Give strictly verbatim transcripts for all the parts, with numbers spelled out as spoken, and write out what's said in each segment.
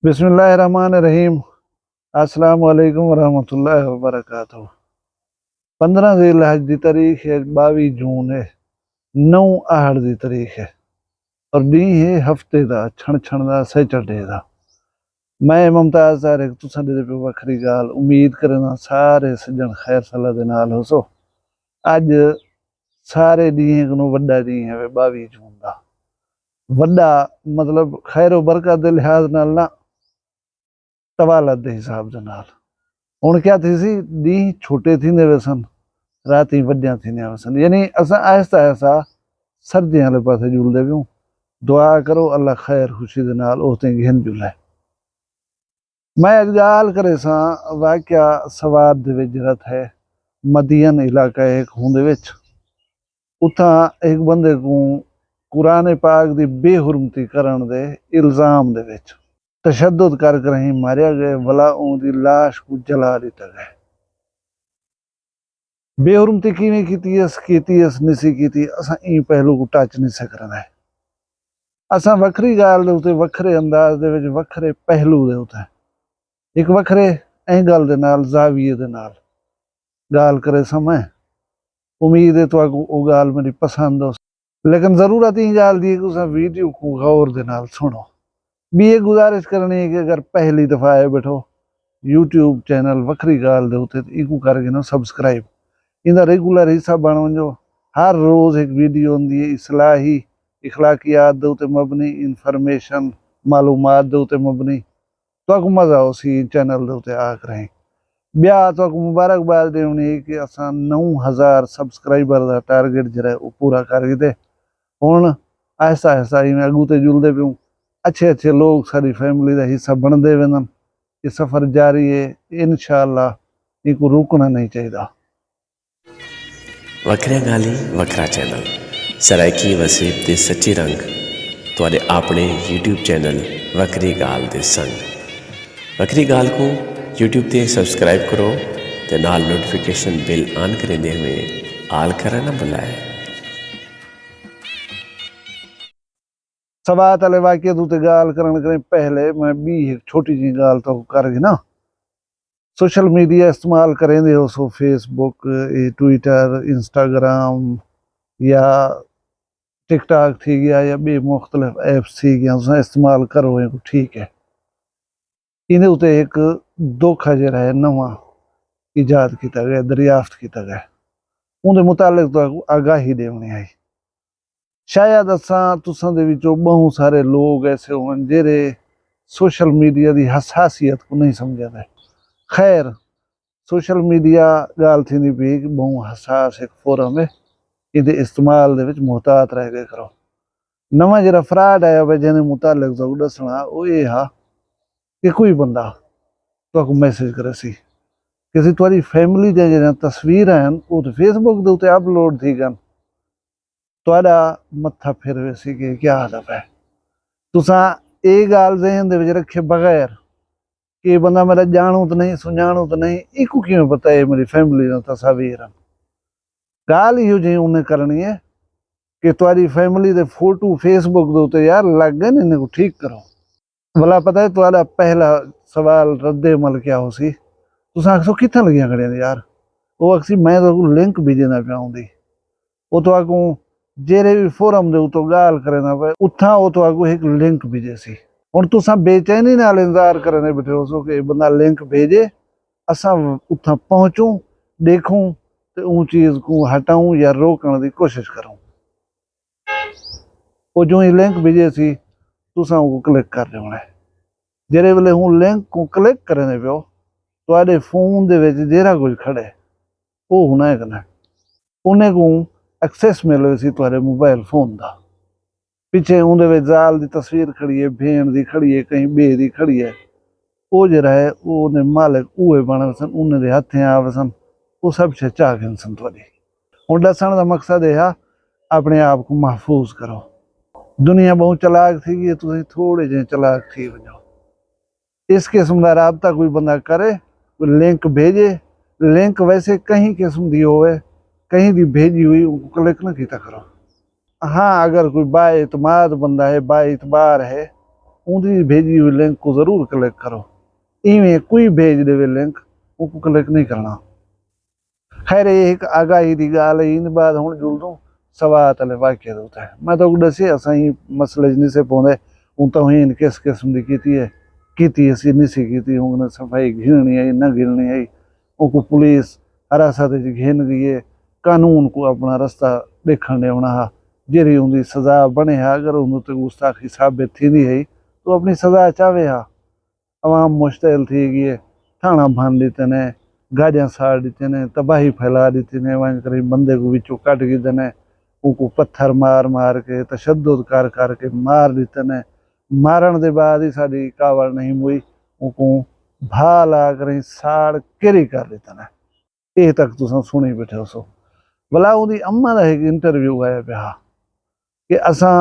بسم اللہ الرحمن الرحیم۔ السلام علیکم ورحمۃ اللہ وبرکاتہ۔ پندرہ ذی الحج دی تاریخ ہے، باوی جون ہے، نو آہڑ دی تاریخ ہے، اور ڈینہہ ہے ہفتے دا، چھن چھن دا، سیٹرڈے دا۔ میں ممتاز طارق تساں دے پہ وکھری گال، امید کرنا سارے سجن خیر صلاح دے نال ہو سو۔ اج سارے ڈینہہ کنوں وڈا ڈینہہ ہے باوی جون دا۔ وڈا مطلب خیر و برکت دے لحاظ نال نہ، طوالت دے حساب دے نال۔ ہن کیا تھیسی، ݙینہہ چھوٹے تھیندے ویسن، راتیں وݙیاں تھیندیاں ویسن، یعنی اساں آہستہ آہستہ سردیاں آلے پاسے جلدے پیوں۔ دعا کرو اللہ خیر خوشی دے نال اوہتیں گھن جلے۔ میں اڄ ڳالھ کریساں واقعہ سوات دے وچ جیڑھا تھئے، مدین علاقہ ہے ہک ہوندے وچ۔ اتھاں ہک بندے کوں قرآن پاک دی بے حرمتی کرݨ دے الزام دے وچ تشدد کر کراہیں ماریا ڳئے، ولا اوں دی لاش کوں جلا ݙتا ڳئے۔ بے حرمتی کیویں کیتی اس، کیتی اس، نسی کیتی، اساں ایں پہلو کوں ٹچ نی سکرݨے۔ اساں وکھری ڳالھ دے اتے وکھرے انداز دے وچ وکھرے پہلو دے اتے ہک وکھرے اینگل دے نال، زاویے دے نال ڳالھ کریساں۔ میں امید ہے تہاکوں او ڳالھ میݙی پسند ہوسی۔ لیکن ضرورت ایں ڳالھ دی ہے کہ تساں ویڈیو کوں غور دے نال سݨو۔ ٻی ہک گزارش کرݨی ہے کہ اگر پہلی دفعہ آئے ٻیٹھو یوٹیوب چینل وکھری ڳالھ دے اتے، تاں اینکوں کر گھنو سبسکرائب، ایندا ریگولر حصہ بݨ ونڄو۔ ہر روز ہک ویڈیو ہوندی ہے اصلاحی، اخلاقیات دے اتے مبنی، انفارمیشن، معلومات دے اتے مبنی۔ تہاکوں مزہ آسی چینل دے اتے آ کراہیں۔ ٻیا تہاکوں مبارکباد ݙیوݨی ہے کہ اساں نو ہزار سبسکرائبر دا ٹارگٹ جیڑھا ہے او پورا کر گھدے۔ ہݨ آہستہ آہستہ ایویں اڳوں تے جلدے پیوں، اچھے اچھے لوگ ساݙی فیملی دا حصہ بݨدے ویندن۔ اے سفر جاری ہے، انشاءاللہ اینکوں رکݨا نہیں چاہیدا۔ وکھریاں ڳالھیں، وکھرا چینل، سرائیکی وسیب دے سچے رنگ، تہاݙے آپݨے یوٹیوب چینل وکھری ڳالھ دے سنگ۔ وکھری ڳالھ کوں یوٹیوب تے سبسکرائب کرو تے نال نوٹیفیکیشن بیل آن کریندے ہوئیں آل کرݨ نہ بھلائے۔ سوات آلے واقعے دے اتے ڳالھ کرݨ کریں پہلے میں ٻی ہک چھوٹی جیں ڳالھ تہاکوں کر گھناں۔ سوشل میڈیا استعمال کریندے ہوسو، فیس بک، اے ٹویٹر، انسٹاگرام یا ٹک ٹاک تھی ڳیا یا ٻئے مختلف ایپس تھی ڳیاں، تساں استعمال کرو اینکوں، ٹھیک ہے۔ ایندے اتے ہک دھوکا جیڑھا ہے نواں ایجاد کیتا ڳئے، دریافت کیتا ڳئے، اوندے متعلق تہاکوں آگاہی ݙیوݨی ہئی۔ شاید اساں تساں دے وچوں ٻہوں سارے لوگ ایسے ہوون جیڑھے سوشل میڈیا دی حساسیت کوں نہیں سمجھدے۔ خیر، سوشل میڈیا ڳالھ تھیندی پئی کہ ٻہوں حساس ہک فورم ہے، ایندے استعمال دے وچ محتاط رہ ڳئے کرو۔ نواں جیڑھا فراڈ آیا پئے جیندے متعلق تہاکوں ݙسݨا او اے ہا کہ کوئی بندہ تہاکوں میسج کریسی کہ سی تہاݙی فیملی دیاں جیڑھیاں تصویراں ہن او تے فیس بک دے اتے اپلوڈ تھی ڳن، تہاݙا متھا پھر ویسی کہ کیا ہتھا پئے۔ تساں اے ڳالھ ذہن دے وچ رکھے بغیر کہ اے بندہ میݙا ڄاݨو تاں نہیں، سنڄاݨو تاں نہیں، اینکوں کیویں پتہ اے میݙی فیملی دیاں تصاویر ہن؟ ڳالھ ایہو جہیں انہیں کرݨی ہے کہ تہاݙی فیملی دے فوٹو فیس بک دے اتے یار لڳ ڳئن، انہیں کوں ٹھیک کرو۔ ولا پتہ ہے تہاݙا پہلا سوال رد عمل کیا ہوسی؟ تساں آکھسو کتھاں لڳیاں کھڑیاں نے یار؟ او آکھسی میں تہاکوں لنک بھیجیندا پیاں اوندی۔ او تہاکوں جیڑھے وی فورم دے اتوں ڳالھ کریندا پئے اتھاں او تہاکوں ہک لنک بھیجیسی۔ ہݨ تساں بے چینی نال انتظار کریندے ٻیٹھے ہوسو کہ اے بندہ لنک بھیجے، اساں اتھاں پہنچوں، ݙیکھوں تے اوں چیز کوں ہٹاؤں یا روکݨ دی کوشش کروں۔ او جوں ہی لنک بھیجیسی تساں اونکوں کلک کر ݙیوݨے۔ جیڑھے ویلے اوں لنک کوں کلک کریندے پیو تہاݙے فون دے وچ جیڑھا کجھ کھڑے او ہݨے کنے انہیں کوں ایکسیس مل ویسی تہاݙے موبائل فون دا۔ پچھے اوندے وچ ذال دی تصویر کھڑی ہے، بھیݨ دی کھڑی ہے، کہیں ٻئے دی کھڑی ہے۔ او جیڑھا ہے او اوندے مالک اوہے بݨ ویسن، انہیں دے ہتھیں آ ویسن، او سب شے چا گھنسن تہاݙی۔ ہݨ ݙسݨ دا مقصد اے ہا اپݨے آپ کوں محفوظ کرو۔ دنیا ٻہوں چلاک تھی ڳئی ہے، تسیں تھوڑے جہیں چلاک تھی ونڄو۔ اس قسم دا رابطہ کوئی بندہ کرے، کوئی لنک بھیجے، لنک ویسے کہیں قسم دی ہووے، کہیں دی بھیجی ہوئی اونکوں کلک نہ کیتا کرو۔ ہاں اگر کوئی با اعتماد بندہ ہے، با اعتبار ہے، اوندی بھیجی ہوئی لنک کوں ضرور کلک کرو۔ ایویں کوئی بھیج ݙیوے لنک، اوکوں کلک نہیں کرݨا۔ خیر، اے ہک آگاہی دی ڳالھ ہے۔ ایندے بعد ہݨ جلدوں سوات آلے واقعے دے اتے۔ میں تہاکوں ݙسے، اساں ایں مسئلے اچ نسے پوندے، اوں توہین کس قسم دی کیتی ہے، کیتی اسی نسی کیتی، اوں کنے صفائی گھنݨی ہئی، نہ گھنݨی ہئی، اونکوں پولیس حراست اچ گھن ڳئی ہے، قانون کوں اپݨا رستہ ݙیکھݨ ݙیوݨا ہا، جیڑھی اوندی سزا بݨے ہا، اگر اوندے تے گستاخی ثابت تھیندی ہئی، تاں اپݨی سزا چاوے ہا۔ عوام مشتعل تھی ڳئی ہے، تھاݨا بھن ݙتے نے، گاݙیاں ساڑ ݙتے نے، تباہی پھیلا ݙتی نے، ونڄ کرے بندے کوں وچوں کڈھ گھدے نے، اونکوں پتھر مار مار کے، تشدد کر کر کے مار ݙتے نے۔ مارݨ دے بعد ہی ساݙی کاوڑ نہیں موئی، اونکوں بھا لا کرے ساڑ کیری کر ݙتے نے۔ اے تک تساں سݨی ٻیٹھے ہوسو۔ ولا اوندی اماں دا ہک انٹرویو آیا پیا ہا کہ اساں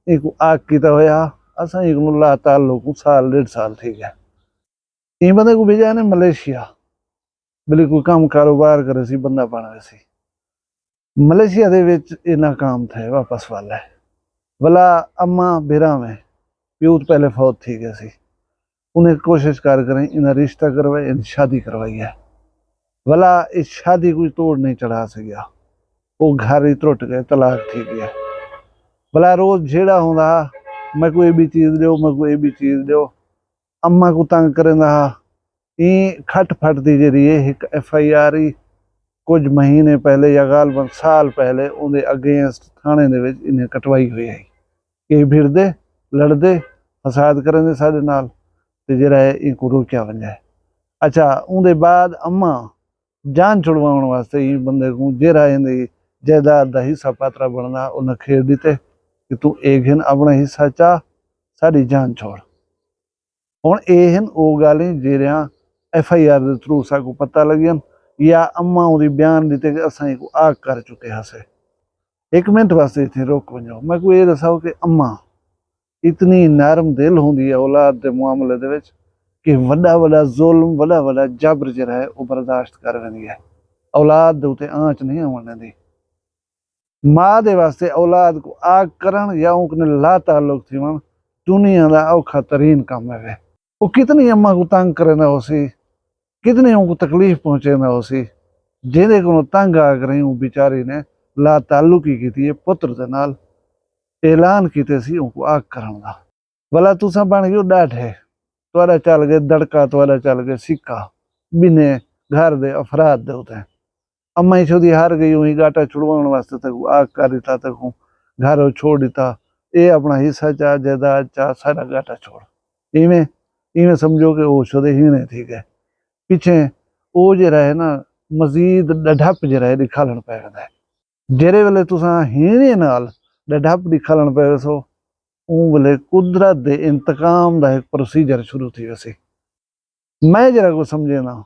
اینکوں آک کیتا ہویا ہا، اساں اینکوں لا تعلق کوں سال ݙیڈھ سال تھی ڳئے۔ ایں بندے کوں بھیجا نے ملیشیا، بھلی کوئی کم کاروبار کرے سی، بندہ بݨ ویسی۔ ملیشیا دے وچ اے ناکام تھئے، واپس ول ہے۔ ولا اماں بھراویں، پیو تاں پہلے فوت تھی ڳئے سی۔ انہیں کوشش کر کریں انہاں رشتہ کروائے، انہاں شادی کروائی ہے۔ ولا اے شادی کوئی توڑ نہیں چڑھا سڳیا۔ او گھر ہی ترٹ ڳئے، طلاق تھی ڳیا۔ ولا روز جھیڑا ہوندا ہا، میکوں اے ٻی چیز ݙیو، میکوں اے ٻی چیز ݙیو۔ اماں کوں تنگ کریندا ہا۔ ایں کھٹ پھٹ دی جیڑھی ہے ہک ایف آئی آر ہئی، کجھ مہینے پہلے یا غالباً سال پہلے اوندے اگینسٹ تھاݨے دے وچ انہیں کٹوائی ہوئی ہئی۔ اے بھڑدے، لڑدے، فساد کریندے ساݙے نال، تے جیڑھا ہے اینکوں روکیا ونڄے۔ اچھا، اوندے بعد اماں جان چھڑواوݨ واسطے ایں بندے کوں، جیڑھا ایندی جائیداد دا حصہ پاترا بݨدا، انہاں کھیݙ ݙتے کہ توں اے گھن اپݨا حصہ چا، ساݙی جان چھوڑ۔ ہݨ اے ہن او ڳالھیں جیڑھیاں ایف آئی آر دے تھرو ساکوں پتہ لڳین یا اماں اوندی بیان ݙتے کہ اساں اینکوں آک کر چکے ہاسے۔ ہک منٹ واسطے اتھیں رک ونڄو، میکوں اے ݙساؤ کہ اماں اتنی نرم دل ہوندی ہے اولاد دے معاملے دے وچ کہ وݙا وݙا ظلم، وݙا وݙا جبر جیڑھا ہے او برداشت کر ویندی ہے، اولاد دے اتے آنچ نہیں آوݨ ݙیندی۔ ماء دے واسطے اولاد کوں آک کرݨ یا اوں کنے لا تعلق تھیوݨ دنیا دا اوکھا ترین کم ہے۔ او کتنی اماں کوں تنگ کریندا ہوسی، کتنی اونکوں تکلیف پہنچیندا ہوسی، جیندے کنوں تنگ آ کریں اوں بیچاری نے لا تعلقی کیتی ہے پتر دے نال، اعلان کیتے سی اونکوں آک کرݨ دا۔ ولا تساں بݨ ڳیو ݙاڈھے، تہاݙا چل ڳئے دڑکا، تہاݙا چل ڳئے سکہ، ٻنھے گھر دے افراد دے اتے۔ اماں ایشو دی ہار ڳئی، اوں ڳاٹا چھڑواوݨ واسطے تیکوں آک کر ݙتا، تیکوں گھر او چھوڑ ݙتا، اے اپݨا حصہ چا، جائیداد چا، ساݙا ڳاٹا چھوڑ۔ ایویں، ایویں سمجھو کہ او شودے ہیݨے تھی ڳئے۔ پچھیں او جیڑھا ہے نا، مزید ݙڈھپ جیڑھا ہے ݙکھالݨ پئے ویندا ہے۔ جیڑھے ویلے تساں ہیݨے نال ݙڈھپ ݙکھالݨ پئے ویسو، اوں ویلے قدرت دے انتقام دا ہک پروسیجر شروع تھی ویسی۔ میں جیڑھا کجھ سمجھینداں،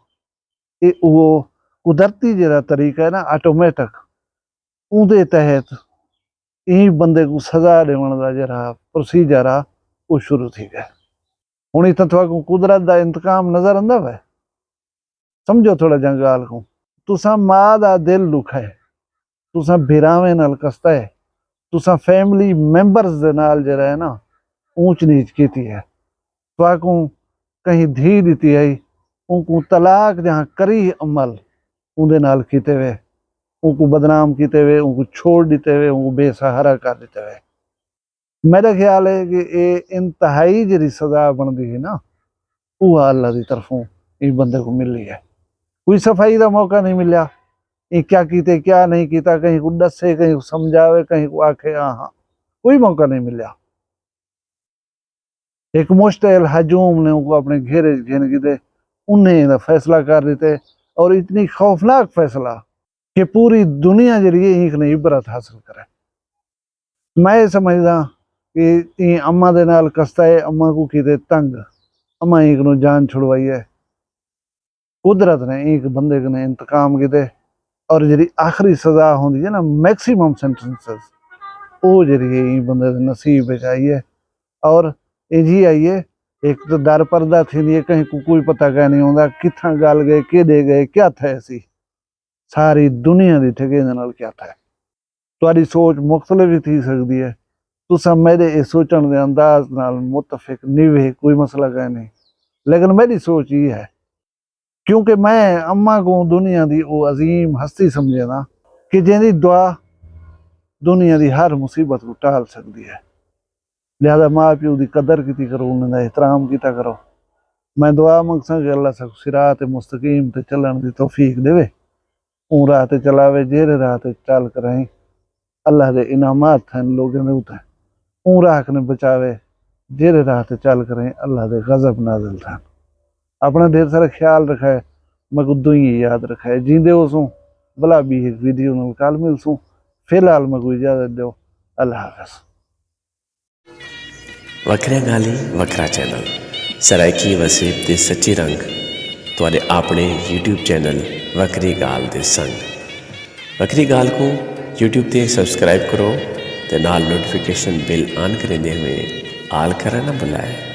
اے اوہو قدرتی جیڑھا طریقہ ہے نا، آٹومیٹک، اوندے تحت ایں بندے کوں سزا ݙیوݨ دا جیڑھا پروسیجر آ، او شروع تھی ڳئے۔ ہݨ اتھاں تہاکوں قدرت دا انتقام نظر آندا پئے؟ سمجھو تھوڑا جیہاں ڳالھ کوں۔ تساں ماء دا دل ݙکھائے، تساں بھراویں نال کستا ہے، تساں فیملی ممبرز دے نال جیڑھا ہے نا، اونچ نیچ کیتی ہے۔ تہاکوں کہیں دھی ݙتی ہئی، اونکوں طلاق جیہاں کریہہ عمل اوندے نال کیتے وے، اونکوں بدنام کیتے وے، اونکوں چھوڑ ݙتے وے، اونکوں بے سہارا کر ݙتے وے۔ میݙا خیال ہے کہ اے انتہائی جیڑھی سزا بݨدی ہے نا، اوہا اللہ دی طرفوں ایں بندے کوں ملی ہے۔ کوئی صفائی دا موقع نہیں ملیا، ایں کیا کیتے، کیا نہیں کیتا، کہیں کوں ݙسے، کہیں کوں سمجھاوے، کہیں کوں آکھے، آہاں، کوئی موقع نہیں ملیا۔ ہک مشتعل ہجوم نے اونکوں اپݨے گھیرے اچ گھن گھدے، انہیں ایندا فیصلہ کر ݙتے، اور اتنی خوفناک فیصلہ کہ پوری دنیا جیڑھی ہے ایں کنے عبرت حاصل کرے۔ میں اے سمجھداں کہ ایں اماں دے نال کستا ہے، اماں کوں کیتے تنگ، اماں ایں کنوں جان چھڑوائی ہے۔ قدرت نے ایں بندے کنے انتقام کیتے، اور جیڑھی آخری سزا ہوندی ہے نا، میکسیمم سینٹنسز، او جیڑھی ہے ایں بندے دے نصیب وچ آئی ہے۔ اور ایجھی آئی ہے، ہک تاں در پردہ تھیندی ہے، کہیں کوں کوئی پتہ کائنی ہوندا کتھاں ڳل ڳئے، کیݙے ڳئے، کیا تھئے سی۔ ساری دنیا دی ٹھگے دے نال کیا تھئے۔ تہاݙی سوچ مختلف وی تھی سڳدی ہے، تساں میݙے اے سوچݨ دے انداز نال متفق نی وے، کوئی مسئلہ کائنی، لیکن میݙی سوچ ایہ ہے، کیونکہ میں اماں کوں دنیا دی او عظیم ہستی سمجھینداں کہ جیندی دعا دنیا دی ہر مصیبت کوں ٹال سڳدی ہے۔ لہذا ماء پیو دی قدر کیتی کرو، انہاں دا احترام کیتا کرو۔ میں دعا منگساں کہ اللہ ساکوں صراط مستقیم تے چلݨ دی توفیق ݙیوے۔ اوں راہ تے چلاوے جیڑھے راہ تے چل کرائیں اللہ دے انعامات ہن لوگاں دے اتے۔ اوں راہ کنے بچاوے جیڑھے راہ تے چل کرائیں اللہ دے غضب نازل تھن۔ اپݨا ڈھیر سارا خیال رکھائے، میکوں دعائیں یاد رکھائے۔ جیندے ہوسوں، بھلا ٻی ہک ویڈیو نال کل ملسوں۔ فی الحال میکوں اجازت ݙیو۔ اللہ حافظ۔ وکھریاں ڳالھیں وکھرا چینل سرائیکی وسیب دے سچی رنگ تہاݙے آپݨے یوٹیوب چینل وکھری ڳالھ دے سنگ۔ وکھری ڳالھ کوں یوٹیوب تے سبسکرائب کرو تے نال نوٹیفکیشن بیل آن کریندے ہوئیں آل کرݨ نہ بھلائے۔